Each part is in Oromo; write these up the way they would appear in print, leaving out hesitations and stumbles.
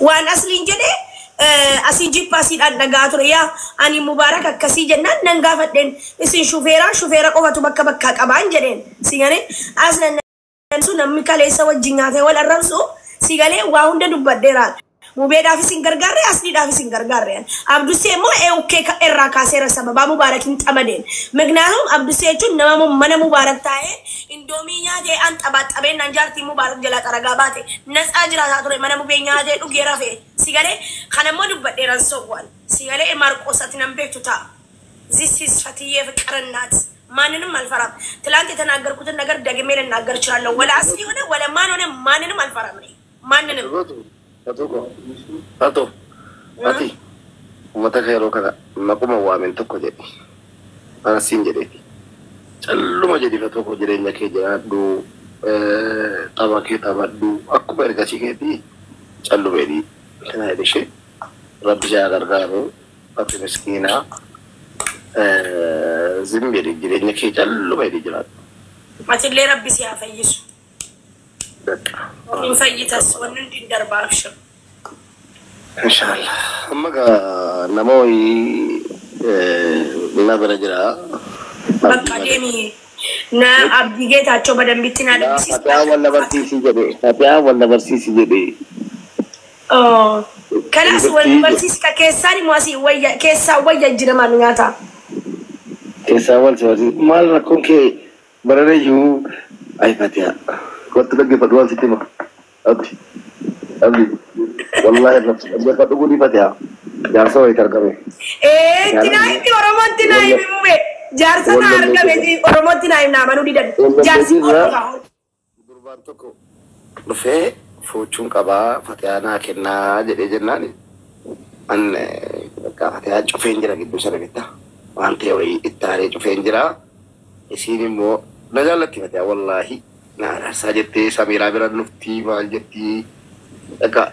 Waan asliin jedhe asii jippaasiidhaan dhagaa ture. Yaa ani Mubaarak akkasii jennaan nan gaafadheen, isin shufeeraa shufeera qofatu bakka bakkaa qabaan jedheen. Si galee as nan namni kaleessa wajjin nyaatee wal arrabsu, si galee waa hunda dubbadheera. Mubeedhaafis hin gargaarre, asliidhaafis hin gargaarre. Abdusee immoo ukkee irraa kaaseera sababaa Mubaarakin xamadeen. ምክንያቱም Abdusee jechuun nama mana Mubaarak taa'ee indoomii nyaatee an xabaxabeen nan jaartii Mubaarak jalaa xaragaa baate natsaa jiraataa ture, mana mubee nyaatee dhugee rafee. Si galee kanammoo dubbadheeran soowwan. Si galee Maarqoosatti nan beektu ta'a. This is ፈትዬ ፍቅር እናት። ማንንም አልፈራም። ትላንት የተናገርኩትን ነገር ደግሜ ልናገር እችላለሁ። ወላ አስሊ ሆነ ወለ ማን ሆነ ማንንም አልፈራም እኔ ማንንም። Fato, ati uummata kee yeroo kana maquma waamen tokko jedhi. Anasiin jedheeti. Calluma jedhi, Fatoo koo, jireenya kee jiraadhu, tapha kee taphadhu, akkuma ergasii keetii calluma jedhi. Kana jedhe ishee rabbi ishee haa gargaaru, ati miskiinaa zim jedhi, jireenya kee calluma jedhi jiraadhu. Atillee rabbi si haa fayyisu. Hin fayyitas, wanni hundi hin darbaa, abshir. Inshallah. Amma gaa nama wayii na bira jira. Bakka deemi na Abdii Geetaachoo badambitti naa dubbisiisa. Fatihaa wal barsiisii jedhe. Fatihaa wal barsiisii jedhe. Kanaas wal barsiiska keessaan immoo asii wayya keessaa wayya jira maal nyaata. Keessaa wal si barsiisi. Maal rakkoon kee bararee jiru? Ay Fatihaa. Kottu dhaggeeffadhu, waan sitti hima. Abdi. Abdi. Wallahi dhaggeeffadhu gudii Fatihaa. Jaarsa wayiit argame. Ee itti naa himi, Oromootti naa himi mube. Jaarsa naa argame, Oromootti naa himi, naa manuu didan. Jaarsi Oromoo. Gurbaan tokko dhufee fuuchuun qabaa, Fatihaa naa kennaa jedhee jennaan an bakka Fatihaa cufeen jira gidduu sana bitta waan ta'e wayii itti aaree cufeen jira. Isiin immoo na jaallatti Fatihaa, wallaahi na araarsaa jettee Samiiraa bira nuftii maal jettii, bakka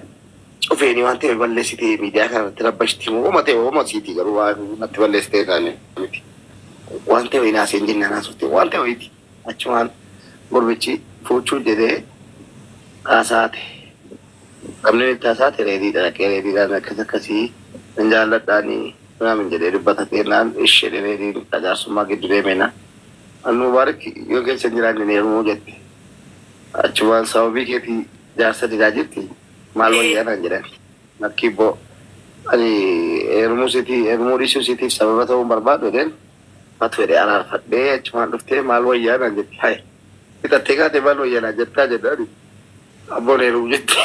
cufeenii waan ta'e balleessitee miidiyaa kanarratti rabbashtii moo ooma ta'e ooma siitii, garuu waan natti balleessitee taane miti waan ta'e wayii naaseen jennaan haasofte waan ta'e wayiiti. Achumaan gurbichi fuuchuu jedhee haasaate. Namni itti haasaate reediidha, dhaqee reediidhaan akkas akkasii nan jaalladhaanii naamin jedhee dubbata ta'ennaan ishee reediin jaarsummaa gidduu deemena. An Mubaarak yoo keessa hin jiraanne ni heerumuu jette. Achumaan sababii keetii jaarsa didaa jirti maal wayyaa naan jedhan. Lakkii boo, ani heerumuu sitii heerumuu dhiisuu siitiif sababa ta'uu hin barbaadu jedheen, fatu jedhee araarfadhee achumaan dhuftee maal wayyaa naan jetti. Haye fixattee kaatee maal wayyaa naan jettaa jedhani. Abboon heerumuu jetti.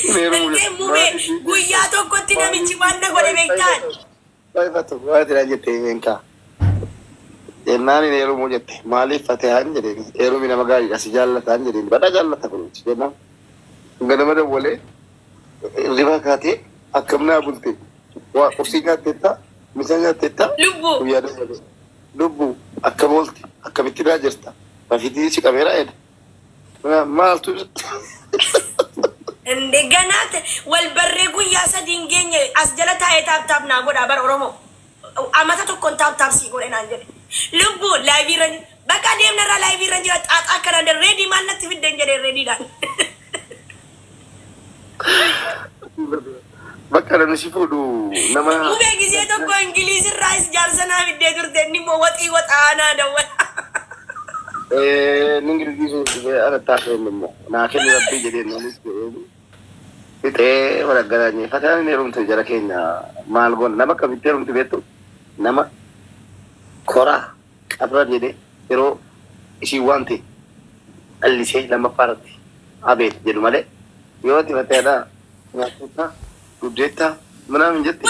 Indee mubee, guyyaa tokkotti namichi waan na godhe beektaan. Fatu waan ati naan jettee beekaa. Jennaan hin heerumuu jette. Maaliif Fatihaan jedheen, heerumi nama gaariidha, si jaallataan jedheen, badhaa jaallata kun jennaan. Ganama dawwalee riba kaatee akkam naa bulte, waa qursii nyaatteetta, misa nyaatteetta. Lubbuu. Guyyaa dawwalee lubbu akkam oolte, akkamitti naa jirta, rafiitii si qabeera jedhe. Maaltu? Indee ganaa wal barree guyyaa 3 hin geenye as jala taa'ee tap tap naa godhaa bara Oromoo. Amata tokkoon tap tap sii godhe naan jedhe. Lubbuu live irra bakka deemna irraa live irra jira xaaxaa akkanaa reedii maal natti fidden jedhee reediidhaan. Bakka namni si fuudhu nama. Mubee gisee tokko Ingiliiz irraas jaarsa naa fiddee turte, inni immoo waxii waxaa naa dawwala. Inni Ingilizii sun dhufee ana taasise immoo naa kennu rabbii jedhee nanis jedhee fixee wal aggaraanye. Fataan inni heerumte jara keenya maal goona, nama akkamitti heerumte beektu, nama koraa qabra jedhee yeroo ishiin waan ta'e dhallisee lammaffaa irratti abeet jedhu malee yoo ati fateedha nyaatetta dugdeetta ምናምን jette.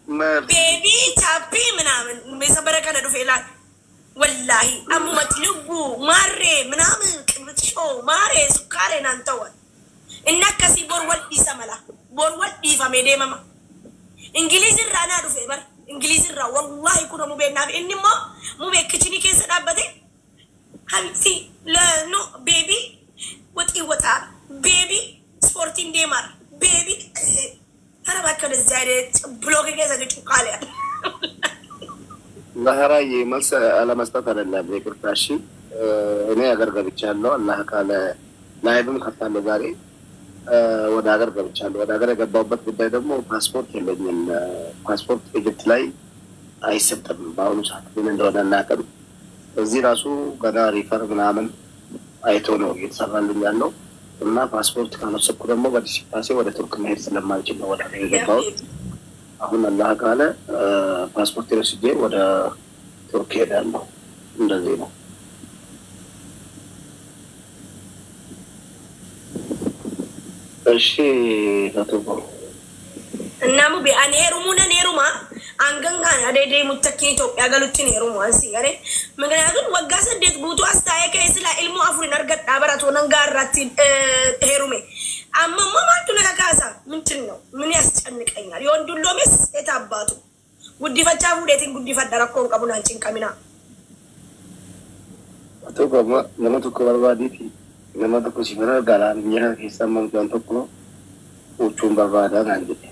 Baby chaappii ምናምን isa bara kana dhufe ilaal. Wallaahi ammumatti lubbuu maarree ምናምን qibxishoo maaree sukkaaree naan ta'an. Inni akkasii bor wal dhiisa mala. Bor wal dhiifamee deemama. Ingiliiz irraa naa dhufe bara. Ingiliiz irraa wallaahi kuna mubee naaf inni immoo mubee kitchen keessa dhaabbate. Habibti no baby waxii waxaa, baby ispoortiin deemaara, baby kana bakka block keessa cuqqaalee. ለሀራዬ መልስ አለመስጠት አይደለም፣ ይቅርታ። እሺ እኔ አገር ገብቻለሁ። አላህ ካለ live ም ከፍታለሁ ዛሬ። ወደ ሀገር ገብቻለሁ። ወደ ሀገር የገባሁበት ጉዳይ ደግሞ ፓስፖርት የለኝም። ፓስፖርት Egypt ላይ አይሰጥም በአሁኑ ሰዓት፣ ምን እንደሆነ አናውቅም። እዚህ ራሱ ገና refer ምናምን አይቶ ነው እየተሰራልኝ ያለው እና ፓስፖርት ካልወሰድኩ ደግሞ በዲሲፓሴ ወደ ቱርክ መሄድ ስለማልችል ነው ወደ ሀገር የገባሁት። አሁን አላህ ካለ ፓስፖርት ወስጄ ወደ ቱርክ ሄዳለሁ። እንደዚህ ነው። እሺ ፈቱኮ። Innaa mube ani heerumuu nan heeruma hangan kan adeedee muttakkiin Itoophiyaa galutti hin heerumu ansi garee ምክንያቱም waggaa 8 guutuu as taa'ee ka'ee silaa ilmoo afurin argadhaa baratoo nan gaarraatti heerume. Amma immoo maaltu na kakaasa? ምንድን ነው? ምን ያስጨንቀኛል? የወንዱሎሜስ የት አባቱ ጉዲፈቻ fuudheetiin guddifadha rakkoon qabu naan cinqaminaa. Fatuko, amma nama tokko barbaadiiti nama tokko si bira galaan biyya kana keessaa amma mucaan tokko huccuun barbaadaa naan jedhe.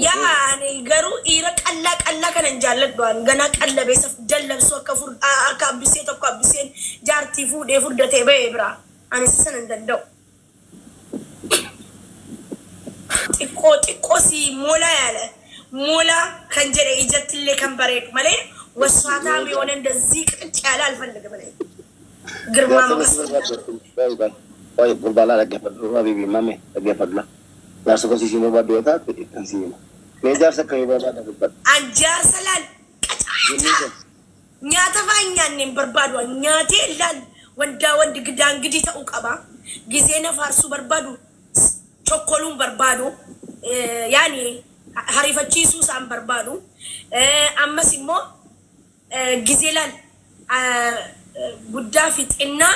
Yaa ani garuu dhiira qallaa qallaa kana hin jaalladhu ani ganaa qallabeessa dallabsuu akka akka abbisee tokko abbiseen jaartii fuudhee furdatee ba'ee biraa ani isa sana hin danda'u. Xiqqoo xiqqoo si mola ያለ ሞላ kan jedhe ijatti illee kan bareedu malee ወስፋታም የሆነ እንደዚህ ቅጭ ያለ አልፈልግም እኔ። ግርማ ሞገስ Gurbaa dhaggeeffadhu, habibi mame dhaggeeffadhu. Jaarsa gosi siin barbaaddu yoo taate ittiin si hima. Mee jaarsa akkamii barbaada dubbadhu? An jaarsa laal qacaaca nyaata faa hin nyaanne hin barbaadu. An nyaatee laal wandaa wandi gidaangidii ta'uu qaba. Gizee na faarsuu barbaadu, chokkoluun barbaadu, yaani hariifachiisuu isaan barbaadu. Ammas immoo gizee laal guddaa fi xinnaa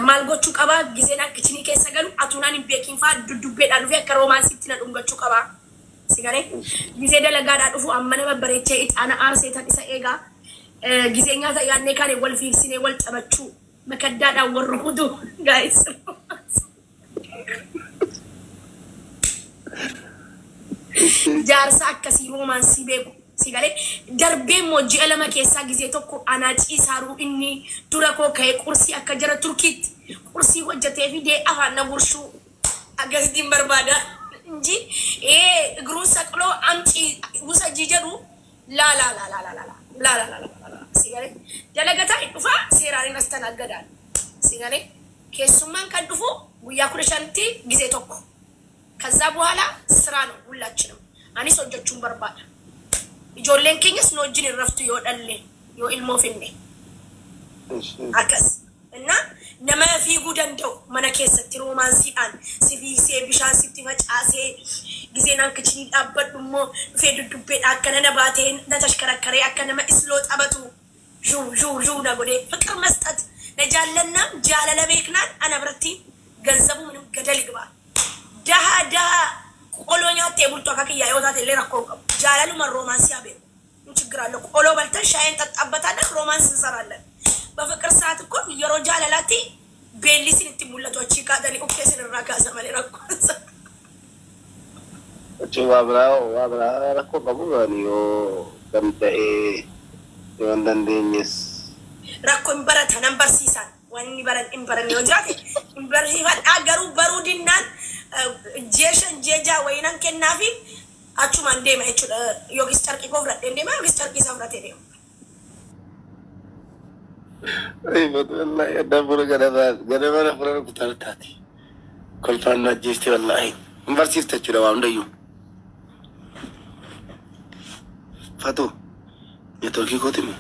maal gochuu qaba? Gizeen akka kitchenii keessa galu atunaan hin beekin faa duddubbeedhaan dhufee akka romanceitti na dhungachuu qaba. Si galee gizee dalagaadhaa dhufu amma nama bareechee ixaana aarsee tan isa eegaa. Gizee nyaata yaadnee kaane wal fiigsinee wal taphachuu makaddaadhaan wal rukutu guys. Jaarsa akkasii romanceii beeku. Si galee darbee immoo ji'a 2 keessaa gizee tokko anaa ciisaaruu inni dura koo ka'ee qursii akka jara Turkiitti qursii hojjetee fidee afaan na gurshuu akkasittiin barbaada. እንጂ ይሄ እግሩን ሰቅሎ አምጪ ውሰጂ jedhu laa laa laa laa laa laa laa laa laa laa laa. Si galee dalagataa hin dhufaa seeraan hin astanaaggadaan. Si galee keessummaan kan dhufu guyyaa 15tti gizee tokko. ከዛ በኋላ ስራ ነው ሁላችንም። Anis hojjechuun barbaada. Ijoolleen keenyas nu wajjin hin raftu yoo dhalle yoo ilmoo finne. Akkas. እና nama fiiguu danda'u mana keessatti romanceiidhaan si fiigsee bishaan sitti facaasee gizeen an kitchenii dhaabbadhu immoo dhufee duddubbeedha akka nana baatee na tashkarakkaree akka nama isloo taphatu zhuu zhuu zhuu na godhee ፍቅር መስጠት na jaallannaan jaalala beeknaan ana biratti ገንዘቡ ምንም ገደል ይግባ። ደሃ ደሃ ቆሎ nyaattee bultu akka kiyyaa yoo taate illee rakkoo hin qabu. Jaalaluma romanceii haa beeku. ምን ችግር አለው? ቆሎ በልተን ሻይን ጠጣበታለን፣ romance እንሰራለን። በፍቅር ሰዓት እኮ yeroo jaalalaatti beelli isinitti mul'atu achii kaatanii ukkee isinirraa kaasa malee rakkoon isaa. Achi waa biraa rakkoo qabu ani yoo danda'ee yoo hin dandeenyes. Rakkoo hin barata nan barsiisan waan inni baran hin baranne yoo jiraate hin barsiifadhaa garuu baruu dinnaan ji'a 5 ji'a 6 wayii nan kennaafi achumaan deema jechuudha. Yookiis carqii koo fudhadheen deema yookiis carqii isaa fudhatee deema. Wallahi addaan buna ganama ganama na fura kutaa taati. Kolfaan na ajjeeste wallahi. Hin barsiifte jechuudha waa hundayyuu. Fatu networkii kooti moo?